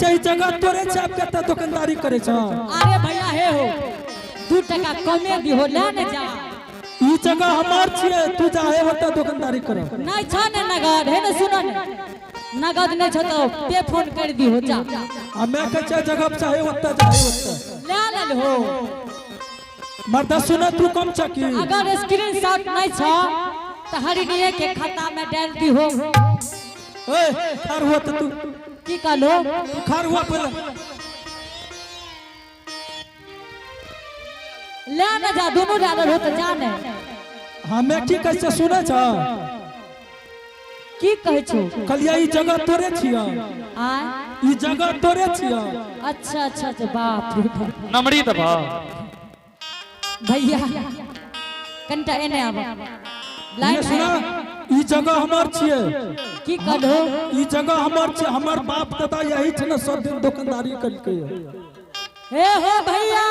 छै ई जगह तोरे छै, आब कते दुकानदारी करे छ? अरे भैया हे हो, 2 टका कमे दिहो, ले ने जा। ई जगह हमार छियै, तू जाहे होता दुकानदारी कर। नहीं छ ने नगद हे ने, सुनो ने, नगद नहीं छ तो पे फोन कर दिहो, जा। हमे कहै छै जगह पर चाहे ओता, जाहे ओता। ले लेल हो। मर्दा सुन, तू कम छ की? अगर स्क्रीन शॉट नहीं छ तो हरिणिये के खाता में डाल दिहो। ए, खार हुआ तो तू। की कहलो? तू खार हुआ पहले। ले ने जा, दोनों ले लेल हो तो जा ने। हमे की कहै छै, सुनै छ? की कहै छो? कहलियै ई जगह तोरे छियै। आ? ई जगह तोरे छियै। अच्छा अच्छा अच्छा, बाप रे बाप। नमरी दबा। भैया, कनिटा एने आब। लाइन। ये सुना, ई जगह हमर छियै। की कहलो? ई जगह हमर छियै, हमर बाप दादा यही छै ने, सब दिन दुकानदारी करके। हे हो भैया,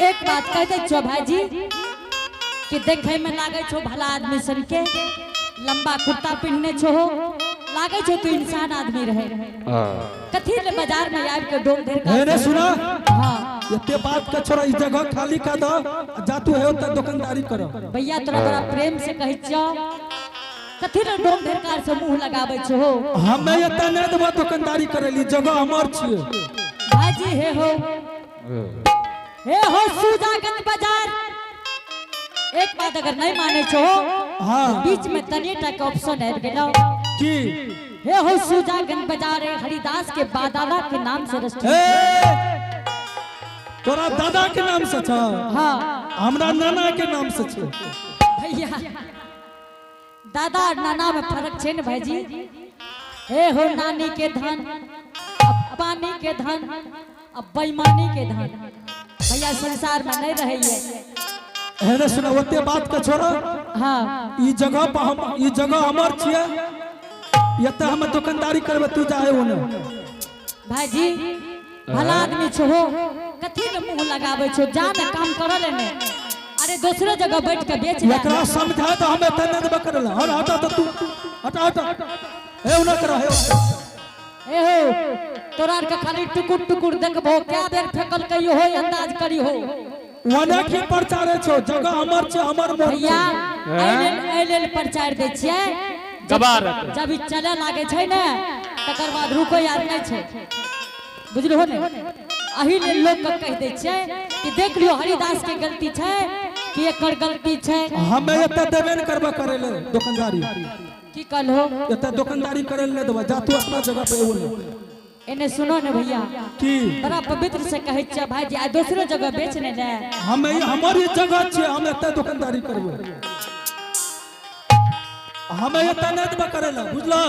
एक बात कह दै छो भाईजी कि देखे में लागै छो भला आदमी सन के, लंबा कुर्ता पहिनने छो, लागै छो तू इंसान आदमी रहे। कथी ले बाजार में आबि के डोम ढेर? हे रे, सुना। हाँ। एते बात के छोड़ा, ई जगह खाली कर दो, जा तू हे ओतऽ दुकानदारी कर। भैया, तोरा बड़ा प्रेम से कहै छियौ, कथी ले डोम ढेरकार से मुंह लगाबै छो? हमे एतऽ नहि देबो दुकानदारी करै ली, जगह हमर छियै। भाईजी, हे हो, हे हो, सुजागंज बाजार, एक बात अगर नहीं माने छो, बीच में तनी टा के ऑप्शन आबि गेलौ। की? हे हो, सुजागंज बाजार है, हरिदास के बादादा के नाम से रजिस्टर। ए, तोरा दादा के नाम से छ? हाँ। हमरा नाना के नाम से छै। भैया, दादा और नाना में फर्क छै ने भाईजी? हे हो, नानी के धन, अब पानी के धन, अब बेईमानी के धन भैया संसार में नहीं रहे। हे रे सुना, ओते बात के छोड़ा। ई जगह पर हम, ई जगह हमर छियै, एतऽ हम दुकानदारी करबै, तू जाहे ओने। भाईजी, भला आदमी छो, कथी ने मुंह लगाबै छो? जा ने, काम कर ले ने। अरे, दोसरो जगह बैठ के बेच ले। एकरा समझा तो हम एतऽ नहि देबै करै लए। और हटा तो तू, हटा हटा, हे ओने कर हे। ए हो, तोरा आर के खाली टुकुर टुकुर देखबो, क्या बेर फेकल कहियो हो, अंदाज करी हो। ओने की प्रचारे छौ? जगह हमर छै, हमर मोन भैया, छै। एहि लेल प्रचार दै छियै। गवाह रहतै। जब ई चले लागे छै ने, तकर बाद रुको यार नहि छै, बुझलहो ने? एहि लेल लोक के कहि दै छियै कि देख लियौ, हरिदास के गलती छै कि एकर गलती छै। हमे एतऽ देबे नहि करबै करै लए दुकानदारी। की कहलहो? एतऽ दुकानदारी करै लए नहि देबै, जा तू अपना जगह पे ओने। एने सुनो ने भैया। की? बड़ा पवित्र से कहै छियै भाईजी, आ दोसरो जगह बेच ने ले। हमे हमर ई जगह छियै, हम एतऽ दुकानदारी करबै। हमे एतऽ नहि देबै करै लए, बुझलऽ?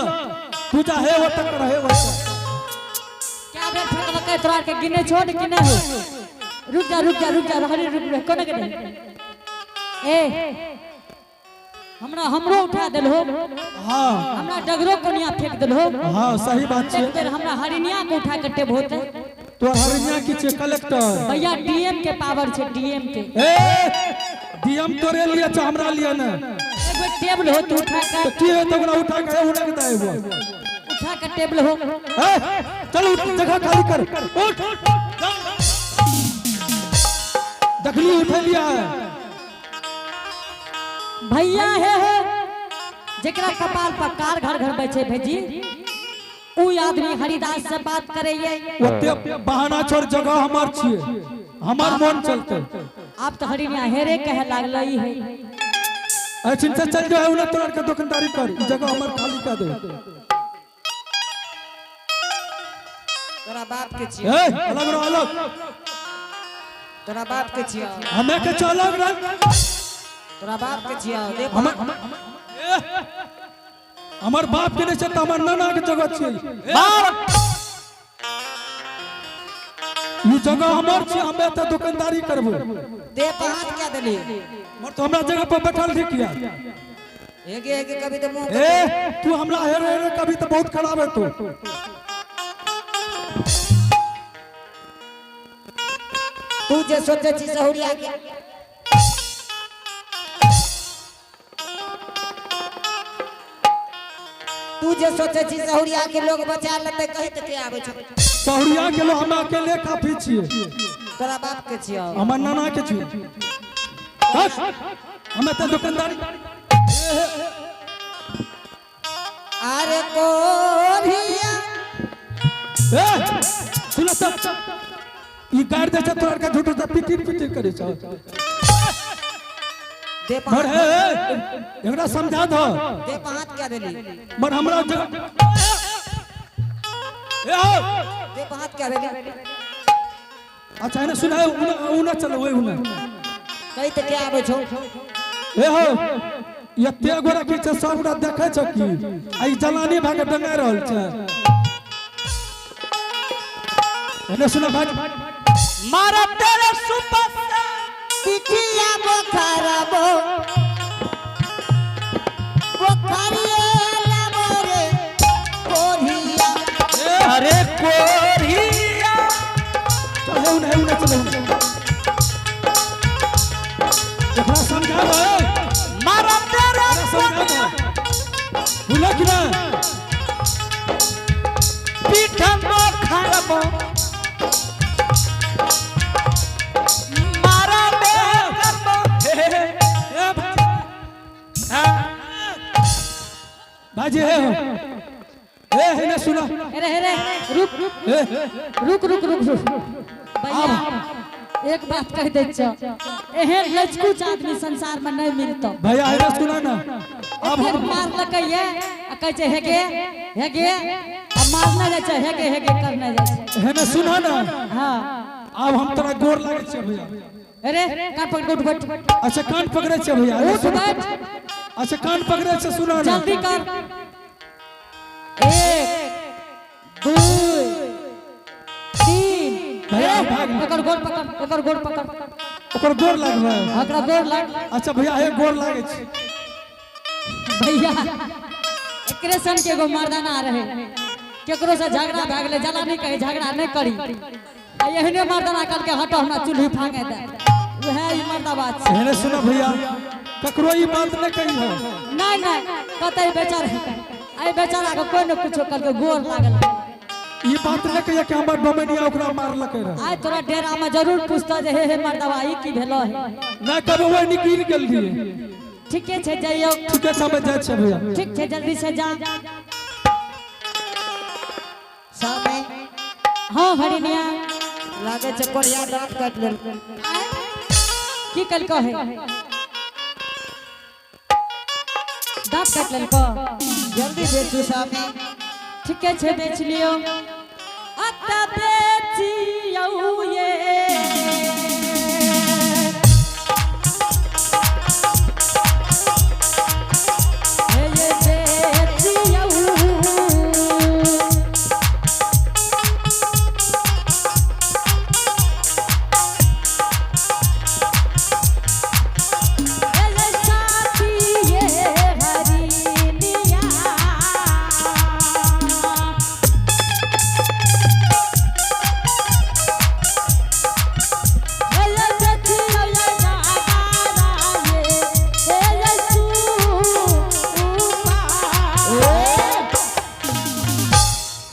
तू जा हे ओतऽ कर, हे ओतऽ। क्या बेर फेकलकै तोरा आर के गिने छो ने कि नहि हो? रुक जा, रुक जा, रुक जा, हरी, रुक रुक, कोना के नहीं? ए, हमरा हमरो उठा देलहो। हमरा डगरो कोनिया फेंक देलहो। हाँ, सही बात छै। एक बेर हमरा हरिनिया के उठा के टेब होते। तो हरिनिया की छै कलेक्टर? भैया, डीएम के पावर छै, डीएम के। ए, डीएम तोरे लिए छै, हमरा लिए ने। एक बेर टेबल हो तू उठा तो के। की है तो ओकरा उठा के उड़ा के दे। उठा के टेबल हो। ए, चल उठ, जगह खाली कर, उठ। देखली, उठे लिया है। भैया, हे हो, जेकरा कपाल पर कार घर घर बैठे भेजी, उ आदमी हरिदास से बात करैये। ओते बहाना छोड़, जगह हमर छियै, हमर मोन चलते। आब तो हरिनिया हेरे कहे लागल है। ऐसिन से चल जो है उन्हें, तोड़ के दुकानदारी कर, ई जगह हमर खाली कर दे। तोरा बाप के छियो। ए, अलग रहो, अलग। तोरा बाप के छियो। हमें के चल, अलग रह। तोरा बाप के छियो देख। हमर हमर बाप के नहीं छै तऽ हमर नाना के जगह छियै। ई जगह हमर छियै, हमे एतऽ दुकानदारी करबै। दे पर हाथ क्या देली? मर तो हमरा जगह पर बैठल छी किया? हेगे हेगे कभी तो मुंह। ए, तू हमरा हेरे हेरे कभी तो बहुत खराब है तू। तू जे सोचे छी सहुरिया के। तू जे सोचे छी सहुरिया के लोग बचा लेते कहि त के आबै छौ। सहुरिया के लोग हम अकेले काफी छियै। तोरा बाप के छियौ। हमर नाना के छियै। बस हमे तऽ दुकानदारी। अरे कोरिया ए सुन त ई गाड़ दे छै तोरा के झूठ से पिटिर पिटिर करे छौ। दे मर पहाड़ हे एकरा समझा दो। दे पहाड़ क्या देली? मर हमरा ए हो दे पहाड़ क्या देली? अच्छा एने सुन उने चलो ओए उने। कहि त के आबै छौ। ए हो एते गोरा की छै सब गोरा देखै छौ की आ ई जलानी भए के डंगा रहल छै। एने सुन भाई मारा तेरे सुपस पिठिया बोखरबो बोखरिए लाबो रे कोरिया। अरे कोरिया चल हे उने हे उने चल उने। एकरा समझा दो ए। मारा तेरे एकरा समझा दो। बुझलक कि ना? पीठ बोखरबो मारा बेकरबो। ए भाजी हे हो ए हे ना सुनो। अरे अरे रुक ए रुक रुक रुक रुक भैया एक बात कह दै छौ, एहन लचकुच आदमी संसार में नहीं मिलतो। भैया हे ना सुना ना। अब एतेक हम मारलकै ये आ कहै छै हेगे हेगे आ मारने जाइ छै हेगे हेगे करने जाइ छै। हे ना सुना ना। हाँ अब हम तोरा गोर लागै छै भैया। अरे कान पकड़ के उठ बैठ। अच्छा कान पकड़ै छै भैया। उठ बैठ। अच्छा कान पकड़ै छै सुना ना। जल्दी कर। 1 2 3 भैया भाग। ओकर गोर पकड़, ओकर गोर पकड़। ओकर गोर लागबै। ओकरा गोर लाग। अच्छा भैया हे गोर लागै छै। भैया एकरे सन के एगो मर्दाना रहे, केकरो से झगड़ा भए गेलै, जलानी कहे झगड़ा नहीं करी, आ एहने मर्दाना कहलकै हटो हमरा चूल्ही फांगे दे। वएह ई मर्दाबा छै। एहने सुनो भैया ककरो ई बात नहीं कही हो। नहीं नहीं कतै बेचारा एहि बेचारा के कोई न कुछो कहलकै गोर लागल। ई बात नहीं कहिए कि हमर डोमनिया ओकरा मारलकै रहे। आइ तोरा डेरा में जरूर पूछतो जे हे हे मर्दाबा ई की भेलो है। ना कभी वही निकल गेल रहिए। ठीके छै जइयौ। ठीके छै हम जाइ छियै भैया। ठीक छै जल्दी से जा। सामने। हाँ हरिनिया। लागे छै कोरिया दांत काटि लेलकै। की कहलको है? दांत काटि लेलको। जल्दी बेचू सामने। ठीके छै बेच लियौ। अत बेचियौ ये। हे ये बेचियौ। हे ये साथी ये हरिनिया।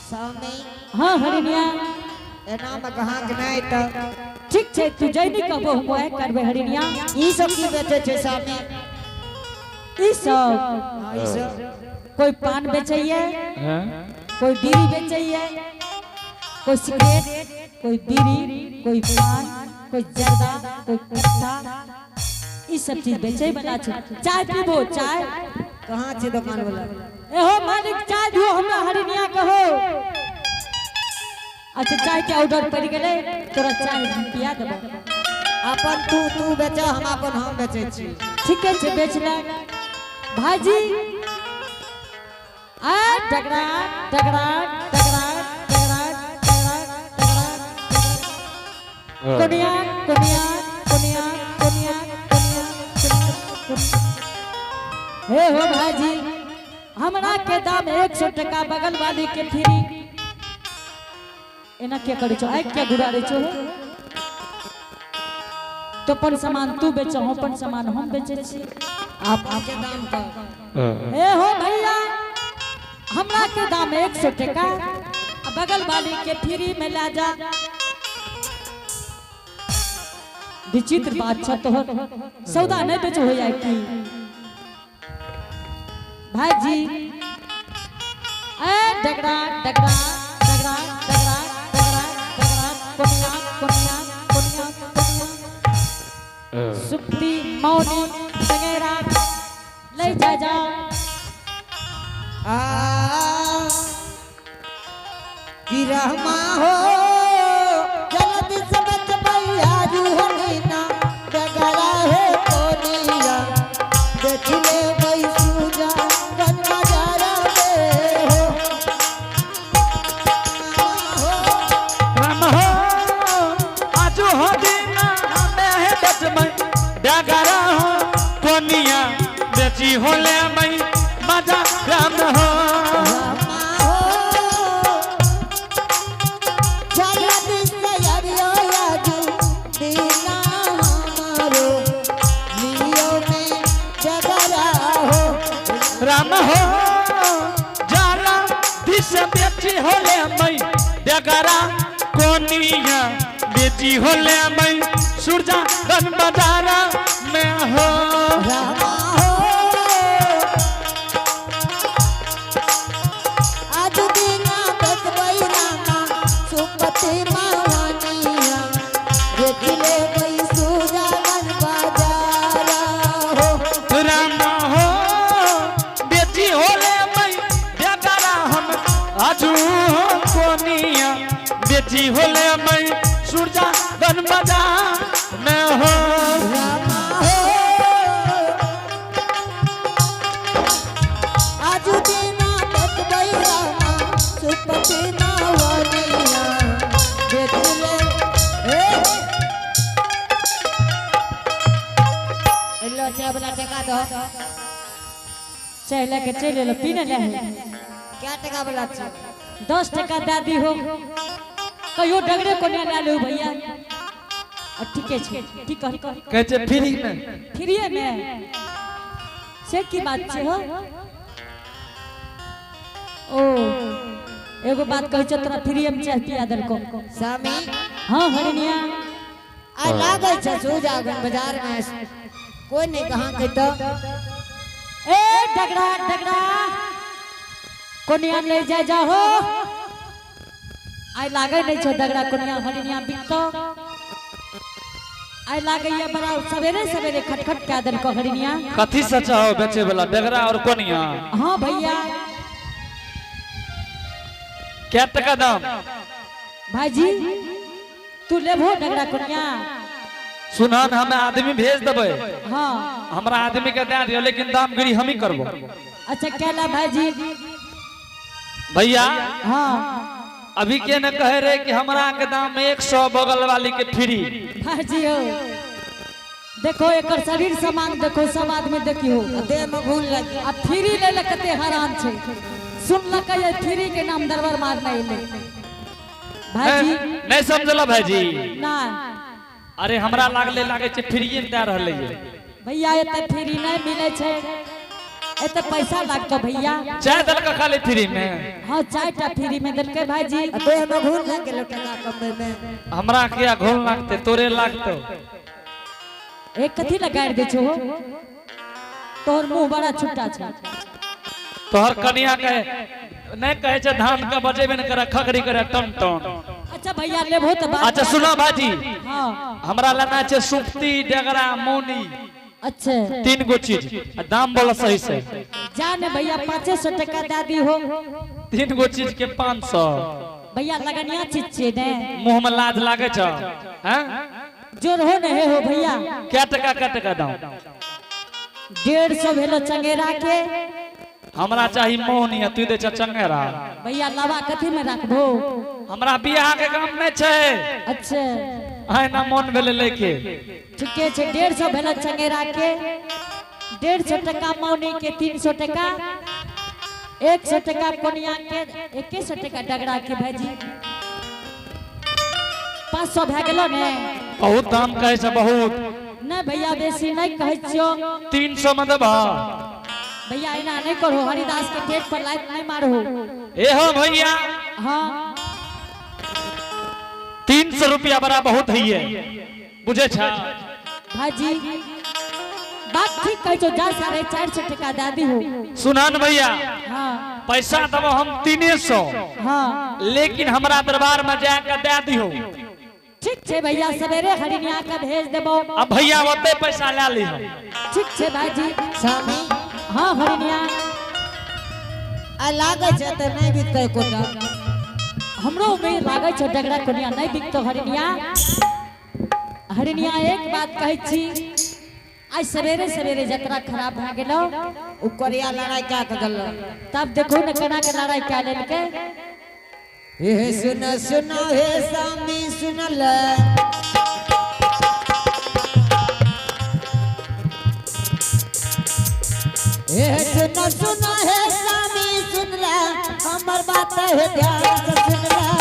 सामने। हाँ हरिनिया। एना में कहाँ के नहीं त। ठीक छै तू जै नहीं कहबो हम वह करबै हरिनिया। ई सब की बेचै छै सामने? ई सब हाँ, ई सब। कोई पान बेचैये, कोई बीड़ी बेचैये, कोई सिगरेट, कोई बीड़ी, कोई पान, कोई जर्दा, कोई कट्टा, ई सब चीज बेचै वाला छै। चाय पीबो चाय? कहाँ छै दुकान वाला? एहो मालिक चाय दियो हमरा हरिनिया कहो। अच्छा चाय के ऑर्डर पड़ गेलै, तोरा चाय हम पिया देबो। अपन तू बेच, हम अपन हम बेचै छी। ठीके छै बेच ले भाईजी। आ टकरा टकरा टकरा टकरा टकरा टकरा कोनिया कोनिया कोनिया कोनिया कोनिया कोनिया। हे हो भाईजी हमरा के दाम 100 टका, बगल वाली के फ्री। एना के करै छौ? आँखि के घुरा दै छौ? तो अपन सामान तू बेच, हम अपन सामान हम बेचै छी। आप आपके दाम का। ए हो भैया हमरा के दाम 100 टका आ बगल वाली के फ्री में ला जा। विचित्र बात छ तोहर, सौदा नहीं बेच हो जाए की भाईजी। ए डगरा डगरा डगरा डगरा डगरा डगरा कोनिया कोनिया कोनिया कोनिया सुप्ती मौनी सगेरा ले जा जा। आ कि रहमा हो जल्दी से बचबैया जुहनीना डगरा है कोनिया देख ले बैसुजा गन बाजारा में हो हो। राम हो आजो हो दीना हमें है बचमन डगरा हो कोनिया बेची होले मई मजा राम हो। रामा हो जल्दी से अरियो याजू दीना हमारो लियो में डगरा हो। राम हो जाला दिस बेची होले मई डगरा कोनिया बेची होले मई सुरजा गन बाजारा में हो। रामा हो आज दीना बचबई रामा सुपति मावानिया देख ले बैसुजा गन बाजारा हो। राम हो बेटी होले मई डगरा हम आजू हो कोनिया बेटी होले मई सुरजा गन बाजार में हो। रामा हो आज दीना बचबई रामा सुपति मावानिया देख ले ए लो चाय वाला टका दो। चाय लेके चल एलो पीने ले। क्या टका वाला छै? 10 टका दे दी हो कहियो डगरे कोने ला लो भैया। और ठीके छे, ठीक कह। कहै छै फ्री में। फ्रीए में से की बात छे हो? ओ एगो बात कहै छौ तोरा फ्रीए में चाय पिया देलको। स्वामी। हाँ हरिनिया। आ लागै छै सुजागन बाजार में कोई नहीं कहाँ के तो। ए डगरा डगरा कोनिया ले जा जा हो। आइ लागै नहीं छौ डगरा कोनिया हरिनिया बिकतो। आइ लागैया बड़ा सवेरे सवेरे खटखट कए देलको हरिनिया। कथी से चाहो बेचे वाला डगरा और कोनिया? हाँ भैया। क्या टका दाम? भाईजी तू लेबहो डगरा कोनिया? सुनन हमें आदमी भेज देबै। हाँ। हमरा आदमी के दे दियो लेकिन दामगिरी हम ही करबो। अच्छा केला भाईजी। भैया। हाँ। अभी के न कहे रहे कि हमरा के दाम 100 बगल वाली के फ्री। भाईजी हो देखो एकर शरीर सामान देखो सब आदमी देखियो। देह में घून लगी। आ फ्री ले ले कते हरान छे। सुनलकै ये फ्री के नाम दरबार मारने एलै भाईजी। नहीं समझल भाईजी? ना। अरे हमरा लागले लागे छै फ्रीए में दे रहलै ये। भैया एते फ्री नहीं मिले छे, एते पैसा लागतो भैया। चाय देलक खाली फ्री में? हाँ चाय टा फ्री में देलकै भाईजी। देह में घून लग गेलो टका कमबै में। हमरा किया घून लागते तोरे लागतो। एक कथी लगा दे छो तोहर मुंह बड़ा छुट्टा छे। तोहर कनिया के नहीं कहे छे धान के बजेबे न करे खगड़ी करे टन टन। अच्छा भैया लेबहो तो बात। अच्छा सुनो भाजी। हाँ। हमरा लेना छे सुप्ती डगरा मौनी। अच्छा। 3 गो चीज आ दाम बोला सही से। जान भैया 500 टका दे दी हो। 3 गो चीज के 500। भैया लगनिया चीज छे ने। मुंह में लाज लागे छ हैं? जोर हो नहीं हो भैया। क्या टका क्या टका दाम? 150 भेलो चंगेरा के। हमरा चाही मौनी आ तू दे छ चंगेरा। भैया लावा कथी में राखबो? हमरा बियाह के काम नहीं छे। अच्छा। आय ना मन भेले लेके। ठीके छे 150 भेलो चंगेरा के। 150 टका मौनी के 300 टका 100 टका कोनिया के 2100 टका डगरा के भाईजी। 500 भए गेलो ने। बहुत दाम कहे छे बहुत। नहीं भैया बेसी नहीं कहे छियो। 300 में देबा। भैया एना नहीं करो, हरिदास के पेट पर लात नहीं मारो। ए हो भैया। हाँ। 300 रुपया बड़ा बहुत है ये, बुझे छा? भाजी, बात ठीक कहे छो, जा 450 टका दादी हो। सुनान भैया। हाँ। पैसा दबो हम 300। हाँ। लेकिन हमरा दरबार में जाकर दे दिहो। ठीक छे भैया, सवेरे हरिनिया के भेज देबो। अब भैया ओते पैसा ले ली हम। ठीक छे भाजी। स्वामी। हाँ हरिनिया। आ लागै छै तऽ नहि बिकतै कोटा। हमरो उम्मीद लागै छो डगरा कोनिया नहीं बिकतो। हरिनिया, हरिनिया, एक बात कहै छी, आज सवेरे सवेरे जतरा खराब भए गेलो। ओ कोरिया लड़ाई कए के गेलो। तब देखो न केना के लड़ाई कए लेलकै। हे सुन सुन हे स्वामी, सुनल। हे सुन सुन हे स्वामी, सुनल हमर बात, हे ध्यान से सुनल।